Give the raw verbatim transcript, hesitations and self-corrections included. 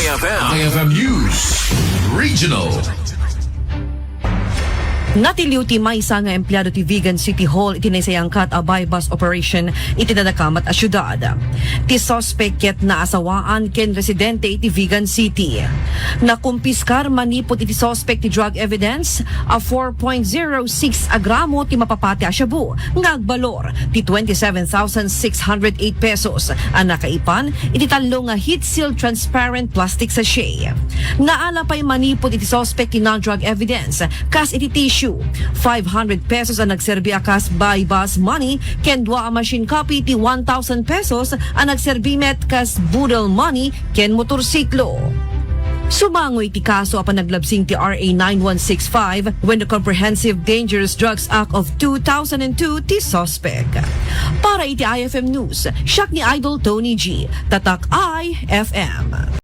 F M. I F M News Regional. Natiliw ti maysa nga empleado ti Vigan City Hall iti naisayangkat a buy-bust operation iti nadakamat a siudad. Ti suspek ket naasawaan ken residente iti Vigan City. Nakumpiskar manipud iti suspek ti drug evidence a four point zero six a gramo ti mapapati a shabu nga agbalor ti twenty-seven thousand six hundred eight pesos a nakaipan iti tallo nga heat-sealed transparent plastic sachet. Naala pay manipud iti suspek ti non-drug evidence, kas iti tissue, five hundred pesos a nagserbi a kas buy-bust money, ken dua a machine copy ti one thousand pesos a nagserbi met kas boodle money ken motorsiklo. Sumango iti kaso a panaglabsing ti R A nine one six five wenno Comprehensive Dangerous Drugs Act of two thousand and two ti suspek. Para iti I F M News, siak ni Idol Tony G, Tatak I F M.